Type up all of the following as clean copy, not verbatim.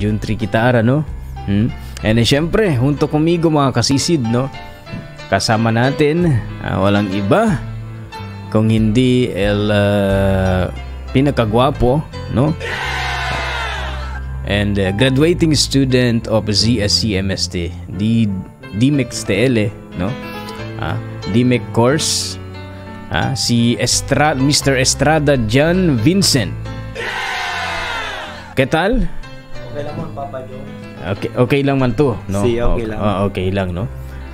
June 3 kita ara, no? And syempre, junto conmigo, mga kasisid, no? Kasama natin, walang iba kung hindi el pinakagwapo, no? And graduating student of ZSCMST, D DMEC TL, no? DMEC course, si Mr. Estrada John Vincent. ¿Qué tal? Okay lang man, Papa Jones. Okay, okay lang man to, no? Sí, okay lang. Okay lang, no?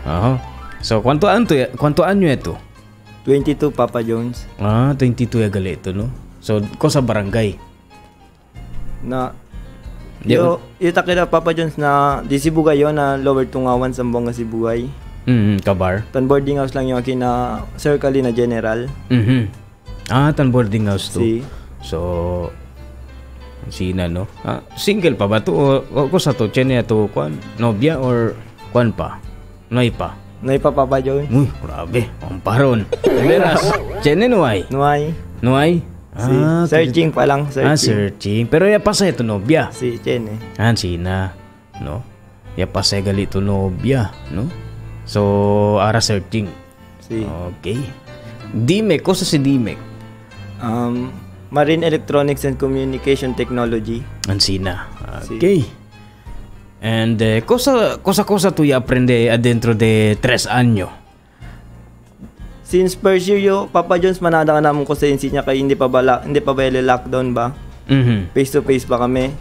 Aha. So, cuánto año ito? 22, Papa Jones. 22 ya gali ito, no? So, ko sa barangay. Na yo takida, Papa Jones, na di Sibugay yon na Lower Tungawan, Zamboanga Sibugay. Kabar. Tan boarding house lang yung akin na circle na general. Tan boarding house to. Si. So, sina, no? Single pa ba to? O ko sa to, chene to, kwan, nobya or kwan pa? Noy pa? Nay pa, Papa Jones. Uy, grabe. Ang paron. Veras, chene nuay? Nuay. Nuay? Si. Searching pa lang, searching. Searching. Pero ya pa sa ito nobya. Si chene. Sina, no? Ya pa sa gali to nobya, no? So, ara searching. Si. Okay. Dimek, ko sa si Dimek? Marine Electronics and Communication Technology. Ansina. Okay. And cosa cosa cosa tú ya aprende adentro de 3 años? Since first year yo, Papa Jones, manada ka naman ko sa niya kay hindi pa ba lockdown ba? Face to face pa kami.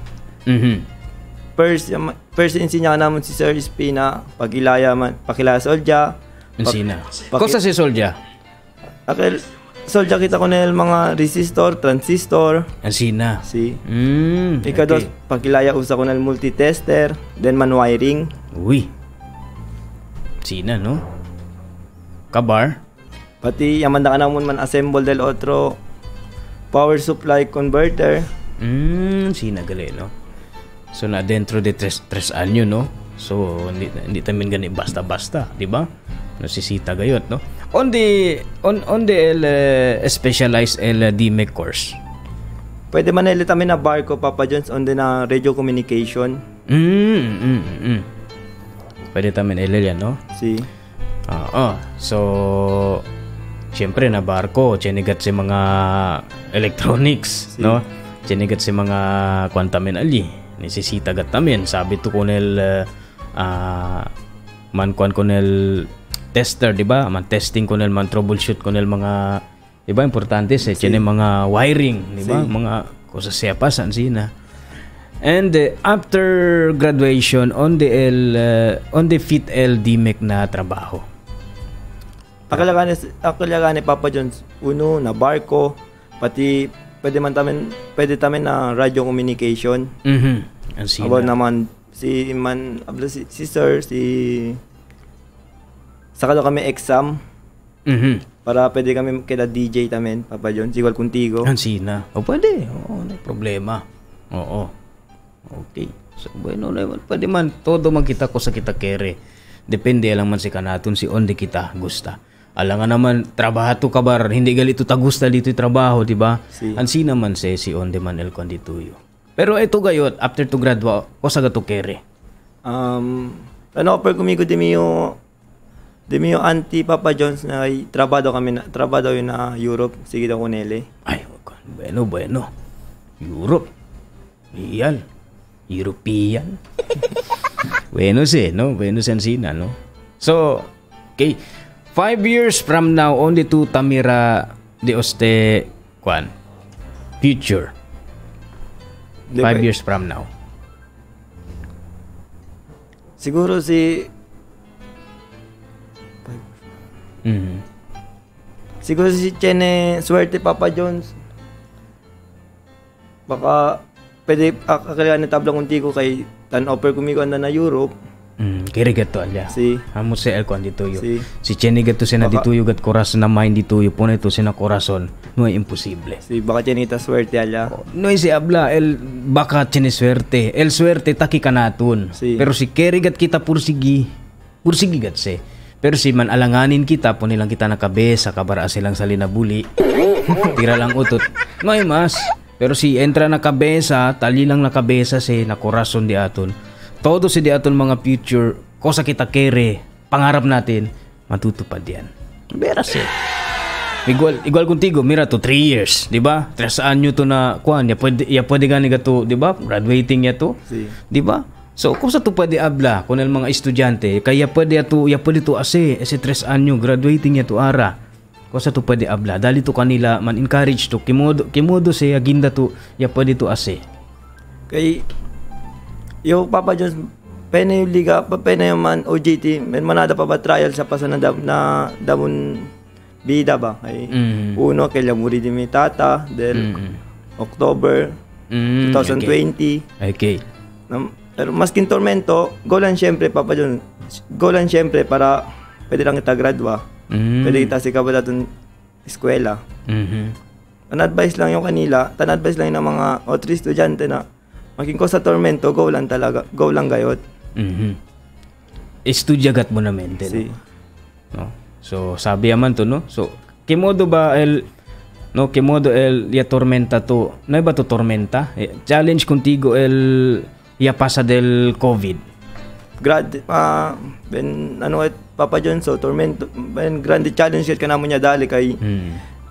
First insinya ka naman si Sir Espina, pagilaya man, pakilaya soldier. Ansina. Cosa si soldier? Akil soldier kita ko nel mga resistor, transistor. Ansina. Si. Ika dos, pagilaya usa ko nel multitester, then man wiring. Uy. Sina, no? Kabar? Pati yaman na ka naman man assemble del otro power supply converter. Sina gali, no? So na dentro de 3 años, no? So hindi tamin gani basta-basta, di ba? Nasisita gayot, no? On the el, specialized el DMEC course. Pwede man nila tamin na barko, Papa Jones, on the na radio communication. Pwede tamin el yan, no? Si. Oo. So, siyempre na barko, chinigat si mga electronics, no? Chinigat si mga kwantamin ali. Nesesita gat tamin. Sabi to kunel man kwan kunel tester, di ba? Man testing kunel, man troubleshoot kunel mga, di ba? Importante sa si mga wiring, di ba? Si. Mga cosa sepa san sina. And after graduation on the fit el DMEC na trabaho. Akala Papa Jones, uno na barko, pati pwede tamin na radio communication. Ang sina. About naman si man abla si sir si saka daw kami exam para pwede kami kita DJ tamin, Papa Jones, igual contigo. Ang sina. O pwede. Oo, no problema. Oo. Okay. So, bueno, no, pwede man todo man kita ko sa kita kere. Depende lang man si kanaton si onde kita gusta. Alangan naman trabaho to kabar, hindi galito ta gusta dito yung trabaho, di ba? Si. Ang sina man si onde man el kondituyo. Pero ito gayot, after to gradua, ko sa gato kere. Ano offer kumigo di mi yung auntie, Papa Jones, na ay trabaho kami na trabaho yun na Europe sige daw kunele. Ay, bueno, bueno. Europe. Iyan. European. Bueno si, no? Bueno si Ansina, no? So, okay. 5 years from now, only to Tamira de Oste, kwan, future. Di Five ba- years from now. Siguro si Siguro si Chene swerte, Papa Jones. Baka pwede akala ni tabla contigo kay tan offer kumigo anda na Europe. Kere gato alya. Si. Amo si el kwan dito yo. Si. Si Chene gato sina dito gat corazon na mind dito yo pone ito sina corazon. No ay imposible. Si baka Chenita swerte alya. No si habla el baka chene suerte. El suerte taki kanaton. Si. Pero si kere gat kita pursigi. Pursigi gat se. Pero si man alanganin kita, punilang kita na kabesa, kabara silang salinabuli. Tira lang utot. May mas. Pero si entra na kabesa, tali lang na kabesa si na corazon di aton. Todo si di aton mga future, cosa kita kere, pangarap natin, matutupad yan. Beras eh. Igual igual contigo, mira to 3 years, di ba? 3 años to na kuan, ya pwede gani to, di ba? Graduating ya to. Si. Di ba? So, kung sa to pwede habla con el mga estudyante, kaya pwede to, ya pwede to ase, ese 3 años graduating ya to ara. Kung sa to pwede habla, dali to kanila man encourage to, kimodo, kimodo se aginda to, ya pwede to ase. Kay yo Papa Jones pena yung liga pa pena yung man OJT men manada pa ba trial sa pasa na na damon bida ba kay uno kay muri di mi tata del October 2020. Na, pero maskin tormento, go lang syempre, Papa John. Go lang syempre para pwede lang kita gradwa. Pwede kita si kabadatong eskwela. Ang advice lang yung kanila, tan advice lang yung ng mga otro estudyante na makin ko sa tormento, go lang talaga, go lang gayot. Estudiagat mo na mente, no? Si. No? So sabi yaman to, no? So kimodo ba el, no, kimodo el ya tormenta to? No ba to tormenta? Eh, challenge contigo el ya pasa del COVID. Grad, ben, ano et, Papa John, so tormento, ben, grande challenge ka namo niya dali kay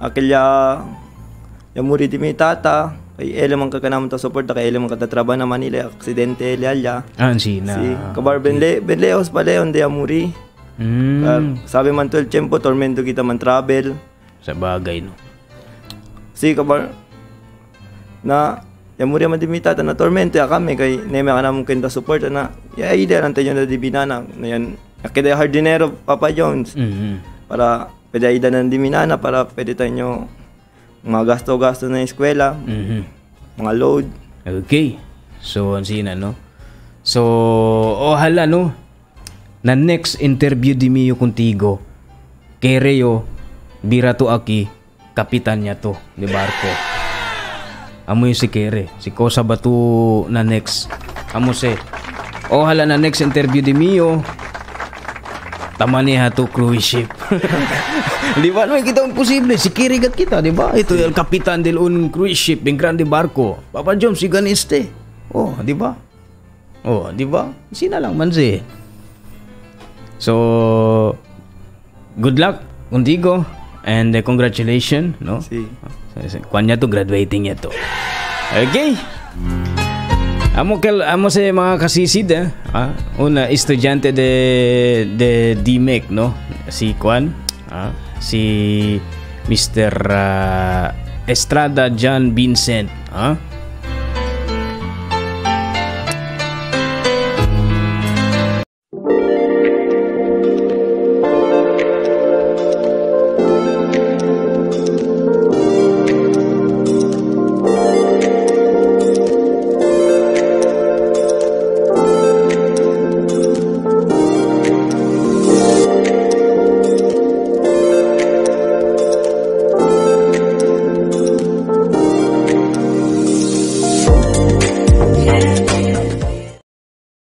akilya yamuri di mi tata, kay ele man ka kanamo ta support kay ele man ka tatrabaho na Manila, aksidente ele alya. Ah, sina. Si kabar ben le ben leos pa leon de amuri. Sabi man to el tiempo tormento kita man travel. Sa bagay, no. Si kabar na yamuri man di mi tata na tormento ya kami kay neme ka namon kenta support na ya ide lang tayo na di binana na yan akida hardinero, Papa Jones, para pwede ida ng diminana para pwede tayo mga gasto-gasto na eskwela, mga load. Okay. So, ang sina, no? So, ojalá, no? Na next interview di mio contigo, kereo, bira to aki, kapitan niya to, di barko. Amo yung si Kere. Si Kosa ba to na next? Amo si. Ojalá na next interview di mio, tama niya to cruise ship. Di ba? No, kita imposible. Si Kere gat kita, di ba? Ito yung kapitan del un cruise ship, yung grande barco. Papa Jones, si ganiste. Oh, di ba? Oh, di ba? Sina lang man si. So, good luck contigo and congratulations, no? Si. Kwan niya to, graduating niya to. Okay. Amo kel amo sa mga kasisid eh. Ah, una estudyante de DMEC, no? Si Kwan, si Mr. Estrada John Vincent, ah.